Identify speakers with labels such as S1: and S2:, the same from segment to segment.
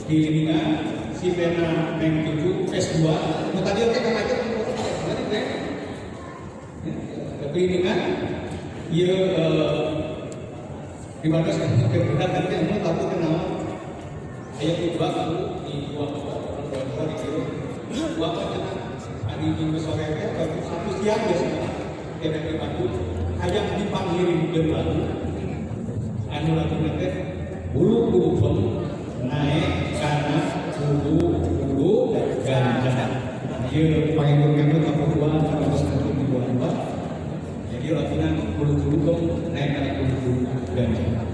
S1: Di si Vena Meng 7 S2 nu tadi oke kemarin tadi teh kliningan ieu di batas ke budak nanti anu tahu kenal aya tiba di dua dua dua di situ dua cenah hari Minggu sore teh baru satu siang biasanya kena di Bandung hayang dipangirimkeun lagu anu lagu teh bulu bulu naik kana bulu bulu gajah. Ieu pangirimkeun ka dua terus nanti di dua dua. Jadi laguna bulu bulu naik kana bulu bulu gajah.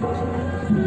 S2: Thank you.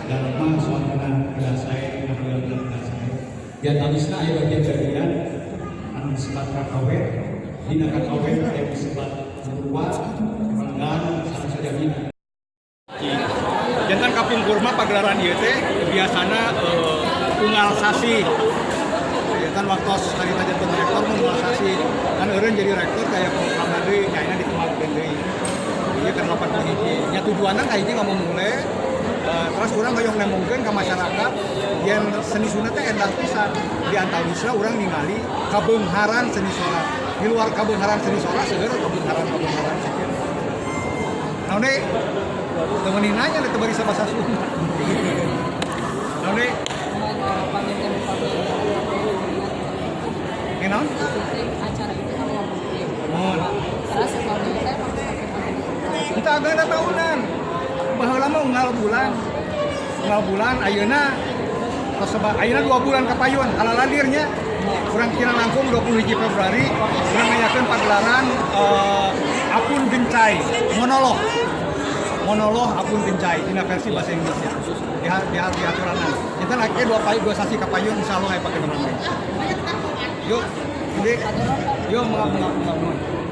S1: Dharma soalna kedah sae, ngahuleng kedah sae. Di antawisna aya bagian-bagian anu disebut kakawen. Dina kakawen aya disebut murwa, renggan, sareng sajabina.
S2: Janten kapungkur mah pagelaran ieu teh biasana unggal sasih. Janten waktu harita janten rektor mah unggal sasih. Kan eureun jadi rektor kayak program deui, nyaina dikembangkeun deui. Ieu kan 81. Nya tujuanna ka hiji ngomong mulai terus urang hoyong nembongkeun ka masyarakat yen seni Sunda teh endah pisan. Di antawisna urang ningali kabeungharan seni sora. Di luar kabeungharan seni sora seueur kabeungharan-kabeungharan sakieu. Naon deui? Teu meuni nanya teu bisa bahasa Sunda. Naon deui? Eh, naon?
S3: Acara itu kan ngabuburit.
S2: Mohon.
S3: Terus sebelumnya teh maksudnya
S2: Kita agenda tahunan. Baheula mah unggal bulan. Unggal bulan ayeuna tos ayeuna 2 bulan kapayun alaladirnya. Kurang kira langkung 20 hiji Februari urang ngayakeun pagelaran Apun Gencay monolog. Monolog Apun Gencay dina versi bahasa Indonesia. Di aturanan. Kita lagi dua sasi kapayun, insyaallah aya pagelaran. Yuk, ini yuk mengap mengap mengap.